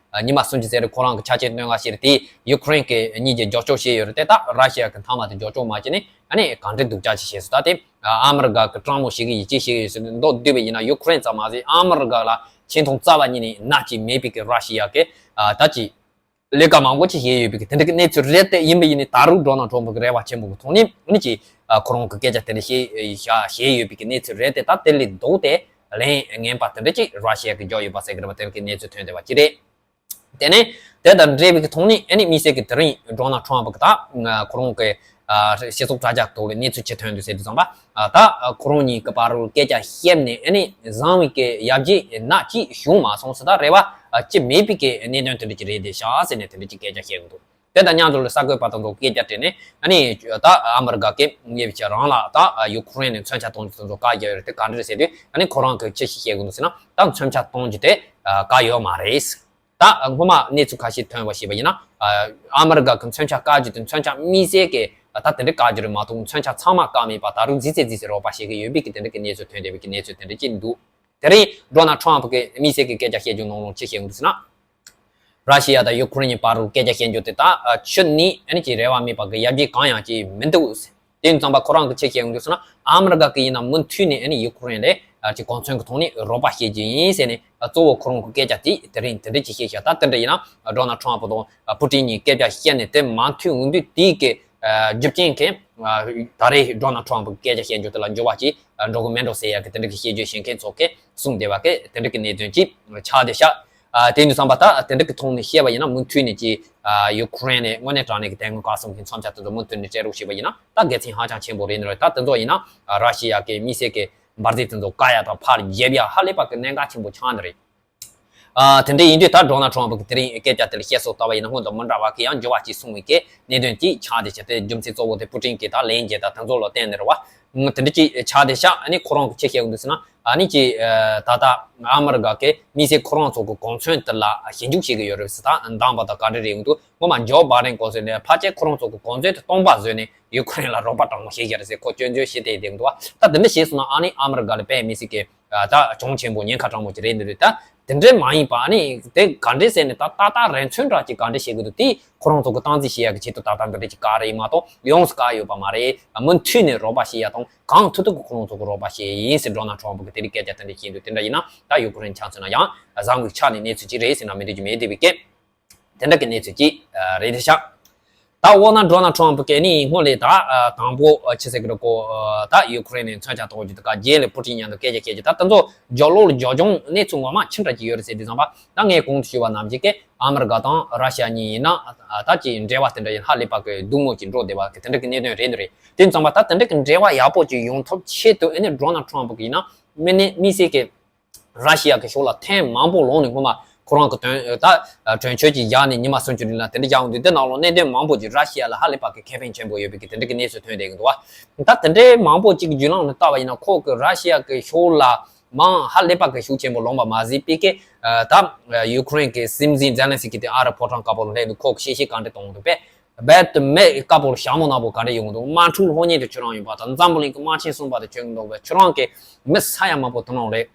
ཉི་མ་སུམ་ཅུ་ཟེར་རེད། ཁོ་རང་གི་ཆ་རྐྱེན་སྟོན་ག་ཞིག་རེད། དེ་ཡུ་ཁུ་རེན་གྱི་གཉིས་ཀྱིས་རྒྱབ་སྐྱོར་བྱས་ཡོད་རེད་དེ། ད་ར་ཤི་ཡ་གི་མཐའ་མ་དེ་རྒྱབ་སྐྱོར་མ་བྱས་ནས་ཨ་ནི་གང་འདྲ་སྡུག་ཅག་ཅིག་བྱས་སོང་། ད་དེ་ཨ་མི་རི་ཀ་གི་དྲང་མོ་ཞིག་གི་ཡིད་ཆེས་ཞིག་ཡོད་སྲིད་མདོག་བསྡུས་པ་ཡིན་ན་ཡུ་ཁུ་རེན་ཙམ་མ་ཟད་ཨ་མི་རི་ཀ་ལ་ཆེ་མཐོང་རྩ་བ་ཉིད་ནས་ན་གཅིག་མེད་པའི་གི་ར་ཤི་ཡ་གི་ད་ཅིག་ལས་ཀ་མང་པོ་ཅིག་བྱས་ཡོད་པའི་གི་དེ་འདྲ་གི་གནས་ཚུལ་རེད། དེ་ཡིན་པ་ཡིན་ནའི་ད་རུང་ཌོ་ནལ་ཊམ་ཕུ་གི་རེ་བ་ཆེན་པོ་གི་ཐོག་ནས་ཨ་ནི་ཅིག་ཁོ་རང་གི་སྐད་ཆ་དེ་འདྲ་བཤད་བཤད་ཡོད་པའི་གི་གནས་ཚུལ་རེད་དེ། ད་དེ་ལས་ལྡོག་སྟེ་ལན་ངན་པ་དེ་འདྲ་ཅིག་ར་ཤི་ཡ་གི་རྒྱག་ཡོད་པ་ཟེར་གི་རེད་པ། དེ་གི་གནས་ཚུལ་ཐོན་བསྡད་པ་ཅིག་རེད། དེ་ནས་དེ་དང་འབྲེལ་བའི་གི་ཐོག་ནས་ཨ་ནི་དམིགས་བསལ་གི་དེ་རིང་ཌོ་ནལ་ཊམ་ཕུ་གི་ད་ཁོ་རང་གི་སྤྱི་ཚོགས་དྲ་རྒྱ་ཐོག་ལ་གནས་ཚུལ་ཅི་ཐོན་འདུག་ཟེར་དུས་ཙམ་པ། ད་ཁོ་རང་གཉིས་ཀྱི་བར་དུ་སྐད་ཆ་བཤད་ནས་ཨ་ནི་བཟང་བའི་གི་ཡར་རྒྱས་ནག་ཅིག་བྱུང་མ་སོང་ཟེར། ད་རེ་བ་ཅི་མེད་པའི་གི་གནད་དོན་དེ་འདྲ་ཅིག་རེད་དེ་ཤག་ཟེར་ནས་དེ་འདྲ་ཅིག་སྐད་ཆ་བཤད་གི་འདུག་དེ་དང་མཉམ་དུ་ལ་གསར་འགོད་པ་དང་ཐོག་སྐད་ཆ་དྲིས་ནས་ཨ་ནི་ད་ཨ་མི་རི་ཀ་གི་ངེས་པའི་ཆ་རང་ལ་ད་ཡུ་ཁུ་རེན་ནས་མཚོན་ཆ་གཏོང་རྒྱུ་དེ་ཚོ་བཀག་རྒྱ་ཡོད་རེད་དེ་ག་འདྲ་རེད་ཟེར་དུས་ཨ་ནི་ཁོ་རང་གིས་ཅི་ཞིག་བཤད་གི་འདུག་ཟེར་ན། ད་མཚོན་ཆ་གཏོང་རྒྱུ་དེ་བཀག་ཡོད་མ་རེད། ད་སྔོན་མ་གནས་ཚུལ་ཁ་ཤས་ཐོན་པ་ཞིག་པ་ཡིན་ན་ཨ་མི་རི་ཀ་གི་མཚོན་ཆ་བཀག་རྒྱུ་དེ་མཚོན་ཆ་དམིགས་བསལ་གི་ད་དེ་འདྲ་བཀག་རྒྱུ་རེད་མ་གཏོགས་མཚོན་ཆ་ཚང་མ་བཀག་མེད་པ། ད་རུང་རྫིག་ཚད་རྫིག་ཚད་རོགས་པ་བྱེད་ཀྱི་ཡོད་པའི་གི་དེ་འདྲ་གི་གནས་ཚུལ་ཐོན་བསྡད་པའི་གི་གནས་ཚུལ་དེ་འདྲ་ཅིག་འདུག་དེ་རིང་ཌོ་ནལ་ཊམ་ཕུ་གི་དམིགས་བསལ་གྱི་སྐད་ཆ་བཤད་རྒྱུ་ནང་ལོགས་ཅི་བཤད་ཡོང་འདུག་ཟེར་ན། ར་ཤི་ཡ་དང་ཡུ་ཁུ་རེན་གཉིས་བར་དུ་སྐད་ཆ་བཤད་རྒྱུ་དེ་ད་ཁྱོན་ནས་ཨ་ནི་ཅིག་རེ་བ་མེད་པ་གི་ཡར་རྒྱས་གང་ཡང་ཅིག་མི་འདུག་དེ་ཡིན་ཙང་པ་ཁོ་རང་གིས་ཅི་བཤད་ཡོང་འདུག་ཟེར་ན། ཨ་མི་རི་ཀ་གི་ཡིན་ན་མུ་མཐུད་ནས་ཨ་ནི་ཡུ་ཁུ་རེན་ལ་ཅིག་གོ་མཚོན་གི་ཐོག་ནས་རོགས་པ་བྱེད་རྒྱུ་ཡིན་ཟེར་ནས་གཙོ་བོ་ཁོ་རང་གི་སྐད་ཆ་དེ་དེ་རིང་དེ་འདྲ་ཅིག་བཤད་ཤག་ད་དེ་འདྲ་ཡིན་ན་ཌོ་ནལ་ཊམ་ཕུ་དང་པུ་ཏིན་གཉིས་སྐད་ཆ་བཤད་ནས་དེ་མ་མཐུན་འོང་དུས་དེའི་གི་རྒྱུ་རྐྱེན་གྱིས་ད་རེས་ཌོ་ནལ་ཊམ་ཕུ་གི་སྐད་ཆ་བཤད་རྒྱུ་དེ་ལ་འགྱུར་བ་ཅིག་འགྲོ་གི་མེད་འགྲོ་ཟེར་ཡག་གི་དེ་འདྲ་གི་བཤད་རྒྱུ་བཤད་མཁན་ཚོ་གིས་གསུངས་བསྡད་པ་གི་དེ་འདྲ་གི་གནད་དོན་ཅིག་ཆགས་བསྡད་ཤག་ཨ་དེ་ནས་བསམ་པ་ད་དེ་འདྲ་གི་ཐོག་ནས་བཤད་པ་ཡིན་ན་མུ་མཐུད་ནས་ཀྱི་ཨ་ཡུ་ཁུ་རེན་ནས་དངོས་གནས་དྲང་གནས་ཀྱི་དེ་སྔོན་བཀག་སོང་གི་མཚོན་ཆ་དེ་ཚོ་མུ་མཐུད་ནས་སྤྲད་རོགས་བྱས་པ་ཡིན་ན་ད་དགེ་མཚན་ཧ་ཅང་ཆེན་པོ་རེད་ནི་རེད། ད་དེ་ཚོ་ཡིན་ན་ཨ་ར་ཤི་ཡ་གི་དམིགས་བསལ་གྱི་འབར་རྫས་དེ་ཚོ་བཀག་ཡ་དང་ཕར་རྒྱབ་ཡ་ཧ་ལས་པ་གི་གནད་འགག་ཆེན་པོ་ཆགས་ནི་རེད། ཨ་དེ་འདྲ་ཡིན་དུས་ད་ཌོ་ནལ་ཊམ་ཕུ་གི་དེ་རིང་སྐད་ཆ་དེ་ལ་བཤད་སྲོལ་ལྟ་བ་ཡིན་ན་སྔོན་དང་མི་འདྲ་བ་གི་ཡང་འགྱུར་བ་ཅིག་སོང་བའི་གི་གནད་དོན་ཅིག་ཆགས་བསྡད་ཤག་དེ་རྒྱུ་མཚན་གཙོ་བོ་དེ་པུ་ཏིན་གྱི་ད་ལན་བརྒྱད་དང་དེ་ཚོ་ལ་བརྟེན་ནས་རེད་བ། དེ་འདྲ་ཅིག་ཆགས་བསྡད་ཤག་ཨ་ནི་ཁོ་རང་གིས་ཅི་བཤད་ཡོང་འདུག་ཟེར་ན། ཨ་ནི་ཅིག་ཨ་ད་ལྟ་ཨ་མི་རི་ཀ་གི་དམིགས་བསལ་ཁོ་རང་ཚོ་གི་གོ་མཚོན་དེ་ལ་ཞིབ་འཇུག་བྱེད་ཀྱི་ཡོད་རེད་ཟེར། ད་འདང་བ་དང་ག་འདྲ་རེད་ཡོང་འདུག་སྔོན་མ་ཇོ་བྷའི་ཌེན་གོང་ཟེར་ནས་ཕལ་ཆེར་ཁོ་རང་ཚོ་གི་གོ་མཚོན་དེ་སྟོང་པ་བཟོས་ནས་ཡུ་ཁུ་རེན་ལ་རོགས་པ་དྲང་མོ་བྱེད་ཀྱི་རེད་ཟེར་ཁོ་སྐྱོན་བརྗོད་བྱེད་བསྡད་བསྡད་འདུག་ད་དེ་འདྲ་བྱས་སོང་ན་ཨ་ནི་ཨ་མི་རི་ཀ་ལ་དཔེ་མི་སྲིད་ཀྱི་ད་གྱོང་ཆེན་པོ་ཉེན་ཁ་དྲང་མོ་ཅིག་རེད་འདི་རེད། ད་དེ་འདྲ་མ་ཡིན་པ་ཨ་ནི་དེ་ག་འདྲ་ཟེར་ནས་ད་ཏག་ཏག་རེ་མཚོན་འདྲ་ཅིག་ག་འདྲ་བྱེད་དགོས་འདུག་དེ་ཁོ་རང་ཚོ་གི་སྟངས་འཛིན་བྱེད་ཡག་གི་ཆེད་དུ་ད་ལྟ་འདི་འདྲ་ཅིག་བཀག་རེད་མ་གཏོགས་ཡོངས་སུ་བཀག་ཡོད་པ་མ་རེད། མུ་མཐུད་ནས་རོགས་པ་བྱེད་ཡག་དང་གང་ཐུབ་ཐུབ་ཀྱིས་ཁོ་རང་ཚོ་གི་རོགས་པ་བྱེད་ཡིན་ཟེར་ཌོ་ནལ་ཊམ་ཕུ་གིས་དེ་རིང་སྐད་ཆ་དེ་འདྲ་བཤད་འདུག་དེ་འདྲ་ཡིན་ན་ད་ཡུ་ཁུ་རེན་ཆ་མཚོན་ན་ཡང་བཟང་བའི་ཆ་ནས་གནས་ཚུལ་ཅིག་རེད་ཟེར་ན་མི་འགྲིག་རྒྱུ་མེད་བསྡད་པའི་སྐད། དེ་འདྲ་གི་གནས་ཚུལ་ཅིག་རེད་དེ་ཤག་ད་འོ་ན་ཌོ་ནལ་ཊམ་ཕུ་གིས་ནི་སྔོན་ལས་ད་དང་པོ་ཆི་ཟེར་གི་རེད་གོ། ད་ཡུ་ཁུ་རེན་ནས་མཚོན་ཆ་གཏོང་རྒྱུ་དེ་ག་རྗེས་ལ་པུ་ཏིན་མཉམ་དུ་སྐད་ཆ་བཤད་རྒྱུ་ད་དེ་ཚོ་རྒྱབ་ལོགས་ལ་རྒྱབ་ལྗོངས་གནས་ཚུལ་ངོ་མ་ཅི་འདྲ་ཅིག་ཡོད་རེད་ཟེར་དུས་ཙམ་པ། ད་ངས་གོང་དུ་ཞུས་པ་ནང་བཞིན་གི་ཨ་མི་རི་ཀ་དང་ར་ཤི་ཡ་གཉིས་ཡིན་ན་ད་ཅིག་འབྲེལ་བ་དེ་འདྲ་ཡིན་ཧ་ལས་པ་གི་སྡུག་མོ་ཅིག་འགྲོ་བསྡད་པ་གི་དེ་འདྲ་གི་གནད་དོན་རེད་འདི་རེད། དེ་ཙམ་པ་ད་དེ་འདྲ་གི་འབྲེལ་བ་ཡག་པོ་ཅིག་ཡོང་ཐབས་ཆེད་དུ་ཨ་ནི་ཌོ་ནལ་ཊམ་ཕུ་གིས་ཡིན་ན་མི་ནི་མི་སེར་གི་ར་ཤི་ཡ་གི་ཕྱོགས་ལ་ཐེངས་མང་པོ་ལོག་ནས་སྔོན་མ་ཁོ་རང་གི་དོན་ད་གྲོས་ཆོད་ཅིག་བཞག་ནས་ཉི་མ་སུམ་ཅུ་རིང་ལ་དེ་འདྲ་བཞག་འོང་དུས་དེ་ནང་ལོགས་གནད་དོན་མང་པོ་ཅིག་ར་ཤི་ཡ་ལ་ཧ་ལས་པ་གི་ཁེ་ཕན་ཆེན་པོ་ཡོད་པའི་གི་དེ་འདྲ་གི་གནས་ཚུལ་ཐོན་བསྡད་ཀྱི་འདུག་བ། ད་དེ་འདྲའི་མང་པོ་ཅིག་གི་བརྒྱུད་ལམ་ནས་བལྟས་པ་ཡིན་ན་ཁོ་གི་ར་ཤི་ཡ་གི་ཕྱོགས་ལ་མང་ཧ་ལས་པ་གི་ཤུགས་ཆེན་པོ་ལོངས་པ་མ་ཟད་པའི་གི་ད་ཡུ་ཁུ་རེན་གི་སྲིད་འཛིན་ཛེ་ལན་སི་ཀི་དེ་ཨ་རི་ཕོ་བྲང་དཀར་པོ་ལ་སླེབས་འདུག་ཁོ་གི་ཞལ་བཞེས་ག་འདྲ་གཏོང་འདུག་པས། རྦད་དེ་མེད་དཀར་པོ་ལ་ཞྭ་མོ་ནག་པོ་ག་འདྲ་ཡོང་འདུག་དམག་འཁྲུག་སློང་མཁན་དེ་ཁྱོད་རང་ཡིན་པ་དང་འཛམ་བུ་གླིང་གི་དམག་ཆེན་གསུམ་པ་དེ་ཁྱོད་ཡིན་འདུག་པས། ཁྱོད་རང་གི་མི་ས་ཡ་མང་པོ་དེ་ནང་ལས་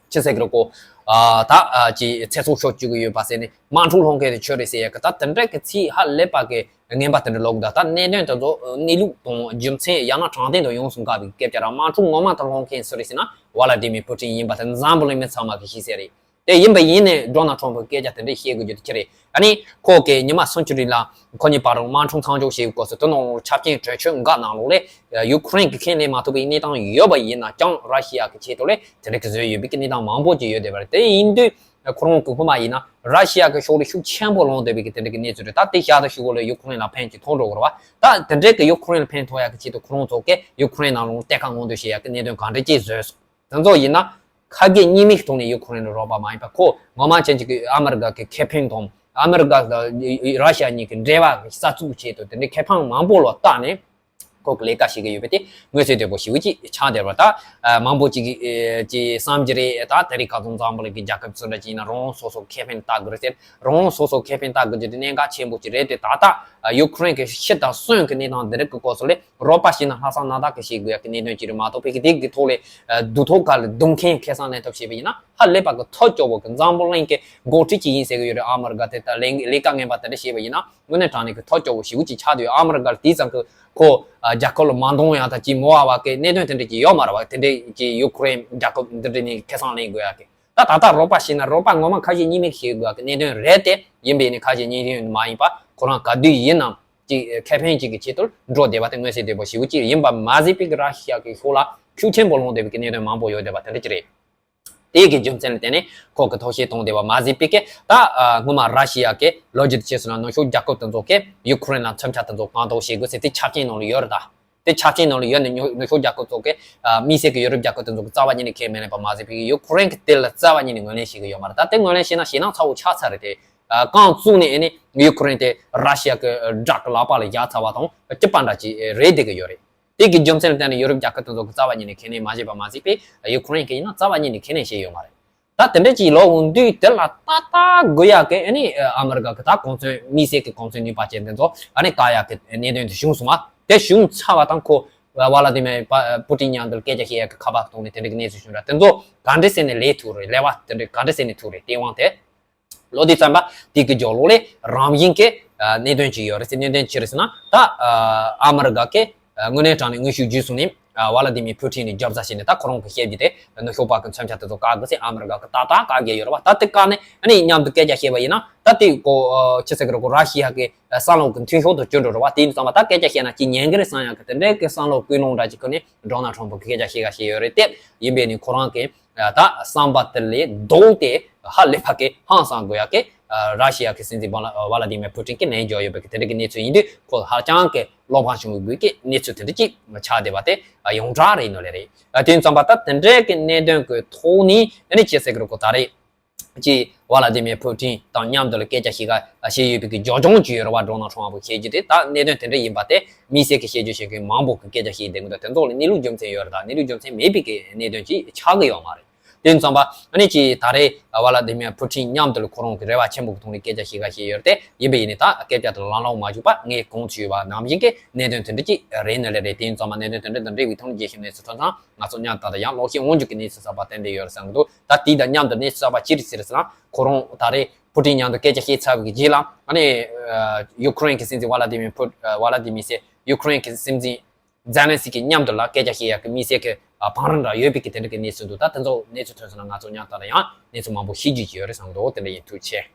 ཅི་ཟེར་གི་རེད་གོ། ཨ་ད་ཨ་ཅི་ཚེ་སྲོག་ཤོར་བཅུག་གི་ཡོད་པ་ཟེར་ནས་དམག་འཁྲུག་སློང་མཁན་དེ་ཁྱོད་རེད་ཟེར་ཡ་གི་ད་དེ་འདྲ་གི་ཚིག་ཧ་ལས་པ་གི་ངན་པ་དེ་འདྲ་ལོག་གི་འདུག་ད་གནད་དོན་དེ་ཚོ་གནས་ལུགས་དང་རྒྱུ་མཚན་ཡང་ན་དྲང་བདེན་དང་ཡོངས་སུ་འགལ་བའི་སྐད་ཆ་ར་དམག་འཁྲུག་ངོ་མ་དེ་སློང་མཁན་སུ་རེད་ཟེར་ན་ཝ་ལ་ཏི་མིར་པུ་ཏིན་ཡིན་པ་དེ་འཛམ་བུ་གླིང་མི་ཚང་མ་གི་ཤེས་གསལ་རེད། དེ་ཡིན་པ་ཡིན་ནས་ཌོ་ནལ་ཊམ་ཕུ་སྐད་ཆ་དེ་འདྲ་བཤད་དགོས་རྒྱུ་དེ་ཅི་རེད། ཨ་ནི་ཁོ་གིས་ཉི་མ་སུམ་ཅུ་རིང་ལ་ཁོ་གཉིས་བར་དུ་དམག་འཁྲུག་མཚམས་འཇོག་བྱེད་དགོས་སུ་དེ་ནང་ལོགས་ཆ་རྐྱེན་གྲོས་ཆོད་འགའ་ནང་ལོགས་ལས་ཡུ་ཁུ་རེན་གྱི་ཁས་ལེན་མ་ཐུབ་པའི་གནས་སྟངས་ཡོད་པ་ཡིན་ན་ཀྱང་ར་ཤི་ཡ་གི་ཆེད་དུ་ལས་དེ་འདྲ་གི་བཟོས་ཡོད་པའི་གི་གནས་སྟངས་མང་པོ་ཅིག་ཡོད་བསྡད་པ་རེད། དེ་ཡིན་དུས་ཁོ་རང་གི་སྔོན་མ་ཡིན་ན་ར་ཤི་ཡ་གི་ཕྱོགས་ལ་ཤུགས་ཆེན་པོ་ལངས་བསྡད་པའི་གི་དེ་འདྲ་གི་གནས་ཚུལ་རེད། ད་དེ་ཤ་ད་ཤུ་གོ་ལ་ཡུ་ཁུ་རེན་ལ་ཕན་ཅིག་ཐོགས་འགྲོ་གི་རེད་བ། ད་དེ་འདྲའི་གི་ཡུ་ཁུ་རེན་ལ་ཕན་ཐོགས་ཡ་གི་ཆེད་དུ་ཁོ་རང་ཚོ་གིས་ཡུ་ཁུ་རེན་ནང་ལོགས་གཏེར་ཁ་སྔོག་འདོན་བྱེད་ཡ་གི་གནད་དོན་གང་འདྲ་ཅིག་བཟོས་སོང་། དེ་ཚོ་ཡིན་ན་ཁ་གྱེས་གཉིས་མེད་ཀྱི་ཐོག་ནས་ཡུ་ཁུ་རེན་ལ་རོགས་པ་མ་ཡིན་པ་ཁོ་ངོ་མ་ཅན་ཅིག་གི་ཨ་མི་རི་ཀ་གི་ཁེ་ཕན་དང་ཨ་མི་རི་ཀ་དང་ར་ཤི་ཡ་གཉིས་ཀྱི་འབྲེལ་བ་གི་གསར་འཛུགས་ཆེད་དུ་དེ་འདྲའི་ཁེ་ཕན་མང་པོ་ལ་བལྟས་ནས་ ཁོ་གི་ལས་ཀ་བྱེད་ཀྱི་ཡོད་པ་དེ་མངོན་གསལ་དོད་པོ་ཞེ་པོ་ཅིག་ཆགས་བསྡད་པ། ད་མང་པོ་ཅིག་གིས་ཅིག་བསམ་གྱི་རེད། ད་དེ་རིང་ཁ་སང་འཛམ་བུ་གླིང་གི་རྒྱལ་ཁབ་ཚོ་འདྲ་ཅིག་ཡིན་ན་རང་རང་སོ་སོ་ཁེ་ཕན་ལྟ་དགོས་རེད་ཟེར། རང་རང་སོ་སོ་ཁེ་ཕན་ལྟ་དགོས་རྒྱུ་དེ་གནད་འགག་ཆེན་པོ་ཅིག་རེད་དེ། ད་ལྟ་ཡུ་ཁུ་རེན་གྱི་ཕྱི་དང་གསོན་གྱི་གནས་སྟངས་འདི་རིགས་ཀྱི་སྐོར་སོགས་ལས་རོགས་པ་བྱས་ན་ལྷག་བསམ་རྣམ་དག་གིས་བྱེད་དགོས་ཡག་གི་གནད་དོན་ཅིག་རེད་མ་གཏོགས། ཕ་གི་དེ་གི་ཐོག་ལས་སྡུག་ཐོག་ག་ལ་སྡུག་མཁན་ཁེ་བཟང་ལེན་ཐབས་བྱས་པ་ཡིན་ན་ཧ་ལས་པ་གི་ཐབས་སྐྱོ་བོ་གི། འཛམ་བུ་གླིང་གི་འགོ་ཁྲིད་ཅིག་ཡིན་ཟེར་གི་ཡོད་རེད། ཨ་མི་རི་ཀ་དེ་ད་ལས་ལས་ཀ་ངན་པ་དེ་འདྲ་བྱས་པ་ཡིན་ན་དངོས་གནས་དྲང་གནས་ཀྱི་ཐབས་སྐྱོ་བོ་ཞེ་པོ་ཅིག་ཆགས་བསྡད་ཡོད། ཨ་མི་རི་ཀ་ལ་དེ་ཙམ་གི་ཁོ་རྒྱལ་ཁབ་ལ་མ་འདང་ཡག་ད་ཅིག་མོ་བ་བ་གི་གནད་དོན་དེ་འདྲ་ཅིག་ཡོད་མ་རེད་བ། དེ་འདྲ་ཅིག་ཡུ་ཁུ་རེན་རྒྱལ་ཁབ་འདི་འདྲ་ནས་ཁེ་བཟང་ལེན་དགོས་ཡག་གི། ད་ད་ལྟ་རོགས་པ་བྱས་ན་རོགས་པ་ངོ་མ་ཁ་ཞེ་གཉིས་མེད་བྱེད་དགོས་ཡག་གི་གནད་དོན་རེད་དེ། ཡིན་པས་ནི་ཁ་ཞེ་གཉིས་མ་ཡིན་པ་ཁོ་རང་ག་དུས་ཡིན་ནའང་ཅིག་ཁེ་ཕན་ཅིག་གི་ཆེད་དུ་འགྲོ་བསྡད་པ་དེ་མངོན་གསལ་དོད་པོ་ཞེ་པོ་ཅིག་ཡིན་པ་མ་ཟད་པའི་གི་ར་ཤི་ཡ་གི་ཤོག་ལ་ཤུགས་ཆེན་པོ་ལངས་བསྡད་པའི་གི་གནད་དོན་མང་པོ་ཡོད་བསྡད་པ་དེ་འདྲ་ཅིག་རེད། དེ་གི་རྒྱུ་མཚན་ལ་བརྟེན་ནས་ཁོ་གི་ཐོག་ཤེས་གཏོང་བསྡད་པ་མ་ཟད་པའི་གི་ད་སྔོན་མ་ར་ཤི་ཡ་གི་ལོ་རྒྱུས་དེ་བྱས་སོང་ན་ནུབ་ཕྱོགས་རྒྱལ་ཁབ་དེ་ཚོ་གི་ཡུ་ཁུ་རེན་ལ་མཚོན་ཆ་དེ་ཚོ་གང་ཐོག་བྱེད་དགོས་ཟེར་དེ་ཆ་རྐྱེན་ནང་ལ་ཡོད་རེད་ད། དེ་ཆ་རྐྱེན་ནང་ལ་ཡོད་ནས་ནུབ་ཕྱོགས་རྒྱལ་ཁབ་ཚོ་གི་དམིགས་བསལ་གྱི་ཡུ་རོབ་རྒྱལ་ཁབ་དེ་ཚོ་གི་རྩ་བ་ཉིད་ནས་ཁས་མི་ལེན་པ་མ་ཟད་པའི་ཡུ་ཁུ་རེན་གྱི་དེ་ལ་རྩ་བ་ཉིད་ནས་ངོས་ལེན་བྱེད་ཀྱི་ཡོད་མ་རེད། ད་དེ་ངོས་ལེན་བྱས་ན་ཞེད་སྣང་ཚ་བོ་ཆགས་ཚར་རེད་དེ། རྐང་བཙུགས་ནས་ཨེ་ནི་ཡུ་ཁུ་རེན་དེ་ར་ཤི་ཡ་གི་དགྲ་གི་ལག་པ་ལ་བཞག་ཚར་བ་དང་སྐྱིད་པ་འདྲ་ཅིག་རེད་བསྡད་ཀྱི་ཡོད་རེད། དེ་གི་རྒྱུ་མཚན་ལ་བརྟེན་ནས་ཡུ་རོབ་རྒྱལ་ཁབ་དེ་ཚོ་གི་རྩ་བ་ཉིད་ནས་ཁས་ལེན་མ་བྱས་པ་མ་ཟད་པའི་ཡུ་ཁུ་རེན་གྱི་ཡིན་ན་རྩ་བ་ཉིད་ནས་ཁས་ལེན་བྱས་ཡོད་མ་རེད། ད་དེ་འདྲ་ཅིག་ལོ་འོང་དུས་དེ་ལ་ཏག་ཏག་དགོས་ཡག་གི་ཨ་ནི་ཨ་མི་རི་ཀ་གི་ད་གོང་ཚོད་དམིགས་བསལ་གྱི་གོང་ཚོད་ནུས་པ་ཅན་དེ་ཚོ་ཨ་ནི་བཀག་ཡག་གི་གནད་དོན་དེ་བྱུང་སོང་བ། དེ་བྱུང་ཚར་བ་དང་ཁོ་ཝ་ལ་ཏི་མེ་པ་པུ་ཏིན་མཉམ་དུ་སྐད་ཆ་བཤད་ཡག་གི་ཁ་པར་གཏོང་ནས་དེ་འདྲ་གི་གནས་ཚུལ་བྱུང་ར། དེ་ཚོ་ག་འདྲ་ཟེར་ནས་ལས་ཐུབ་རེད། ལས་བ་དེ་འདྲ་ག་འདྲ་ཟེར་ནས་ཐུབ་རེད། དེ་དབང་དེ་ལོ་དེ་ཙམ་པ་དེ་གི་རྒྱབ་ལོགས་ལས་རང་བཞིན་གྱི་གནད་དོན་ཅིག་ཡོད་རེད་ཟེར། གནད་དོན་ཅི་རེད་ཟེར་ན་ད་ཨ་མི་རི་ཀ་གི་དངོས་གནས་དྲང་གནས་དངོས་ཤུགས་བརྒྱུད་སོང་ནས་ཝ་ལ་ཏི་མི་ཕུ་ཊིན་ནས་རྒྱབ་ཟ་བྱས་ནས་ད་ཁོ་རང་གི་བཤད་རྒྱུ་དེ་ནུབ་ཕྱོགས་པ་གི་མཚོན་ཆ་དེ་ཚོ་བཀག་དགོས་ཟེར་ཨ་མི་རི་ཀ་གི་ཏག་ཏག་བཀག་རྒྱུ་ཡོད་རེད་བ། ད་དེ་བཀག་ནས་ཨ་ནི་མཉམ་དུ་སྐད་ཆ་བཤད་པ་ཡིན་ན་ད་དེ་ཀོ་ཆི་ཟེར་གི་རེད། ཀོ་ར་ཤི་ཡ་གི་བསམ་བློ་གི་མཐུན་ཕྱོགས་དང་བསྐྱོད་འགྲོ་རེད་བ། དེ་ཡིན་ཙང་མ་ད་སྐད་ཆ་བཤད་ན་ཅི་ཉན་གི་རེད་བསམ་ཡག་གི་དེ་འདྲའི་གི་བསམ་བློ་ཀུན་སློང་འདྲ་ཅིག་གི་ནས་ཌོ་ནལ་ཊམ་ཕུ་གི་སྐད་ཆ་བཤད་ག་བཤད་ཡོད་རེད་དེ། ཡིན་པས་ནི་ཁོ་རང་གི་ད་བསམ་པ་དེ་ལས་ལྡོག་སྟེ་ཧ་ལས་པ་གི་ཧང་སང་དགོས་ཡག་གི་ར་ཤི་ཡ་གི་སྲིད་འཛིན་ཝ་ལ་ཝ་ལ་ཏི་མེ་ཕུ་ཊིན་གི་ལན་འཇོག་ཡོད་པའི་གི་དེ་འདྲ་གི་གནས་ཚུལ་ཡིན་དུས་ཁོ་ཧ་ཅང་གི་བློ་ཕམ་བྱུང་དགོས་ཀྱི་གནས་ཚུལ་དེ་འདྲ་ཅིག་ཆགས་བསྡད་པ་དེ་ཡོངས་གྲགས་རེད་ནོ་ལེ་རེད། དེ་ཡིན་ཙང་མ་ད་དེ་འདྲའི་གི་གནད་དོན་གི་ཐོག་ནས་ཨ་ནི་ཅི་ཟེར་གི་རེད། ཁོ་ད་རེས་ཀྱི་ཝ་ལ་ཏི་མེ་ཕུ་ཊིན་དང་མཉམ་དུ་ལ་སྐད་ཆ་བཤད་ག་བཤད་ཡོད་པའི་གི་ལྗོགས་རྐྱང་ཅིག་ཡོད་རེད་བ། ཌོ་ནལ་ཊམ་ཕུ་བཤད་རྒྱུ་དེ་ད་གནད་དོན་དེ་འདྲ་ཡིན་པ་དེ་དམིགས་བསལ་གྱི་བཤད་རྒྱུ་བཤད་མཁན་མང་པོ་གི་སྐད་ཆ་བཤད་བསྡད་གི་འདུག་དེ་ཚོ་ལ་གནས་ལུགས་རྒྱུ་མཚན་ཡོད་རེད། ད་གནས་ལུགས་རྒྱུ་མཚན་མེད་པའི་གི་གནད་དོན་ཅིག་ཆགས་གི་ཡོད་མ་རེད། དེ་ཡིན་ཙང་པ་ཨ་ནི་ཅིག་ད་རེས་ཝ་ལ་ཏི་མེ་ཕུ་ཊིན་མཉམ་དུ་ལ་ཁོ་རང་གི་རེ་བ་ཆེན་པོ་གི་ཐོག་ནས་སྐད་ཆ་བཤད་ག་བཤད་ཡོད་རེད་དེ། ཡིན་པ་ཡིན་ནི་ད་སྐད་ཆ་དེ་ལང་ལོང་མ་བཅུག་པ་ངས་གོང་དུ་ཞུས་པ་ནང་བཞིན་གྱི་གནད་དོན་དེ་འདྲ་ཅིག་རེད་ནི་ལེ་རེད། དེ་ཡིན་ཙང་མ་གནད་དོན་དེ་འདྲ་དང་འབྲེལ་བའི་ཐོག་ནས་རྒྱལ་ཁབ་གནས་ཚུལ་ཐོན་ཙང་ང་ཚོ་མཉམ་དུ་ད་ལྟ་ཡང་ལོག་ཤེས་དབང་འཇུག་གི་གནས་ཚུལ་གསར་པ་ཏན་ཏན་ཡོད་རེད་བསམ་གི་འདུག་ད་དེ་དང་མཉམ་དུ་གནས་ཚུལ་གསར་པ་ཅི་རེད་ཟེར་ཟེར་ན་ཁོ་རང་ད་རེས་ཕུ་ཊིན་མཉམ་དུ་སྐད་ཆ་བཤད་ཚར་བའི་རྗེས་ལ་ཨ་ནི་ཡུ་ཁུ་རེན་གྱི་སྲིད་འཛིན་ཝ་ལ་ཏི་མི་ཕུ་ཝ་ལ་ཏི་མི་སེ་ཡུ་ཁུ་རེན་གྱི་སྲིད་འཛིན་ཛེ་ལན་སི་ཀི་མཉམ་དུ་ལ་སྐད་ཆ་བཤད་ཡག་གི་དམིགས་བསལ་གྱི་བང་རིམ་འདྲ་ཡོད་པའི་གི་དེ་འདྲ་གི་གནས་ཚུལ་འདུག་ད་དེ་ཚོ་གནས་ཚུལ་ཐོན་སོང་ན་ང་ཚོ་མཉམ་དུ་ད་ལྟ་ཡང་གནས་ཚུལ་མང་པོ་ཤེས་རྒྱུ་ཅིག་ཡོད་རེད་བསམ་གི་འདུག་དེ་འདྲ་ཡིན། ཐུགས་རྗེ་ཆེ།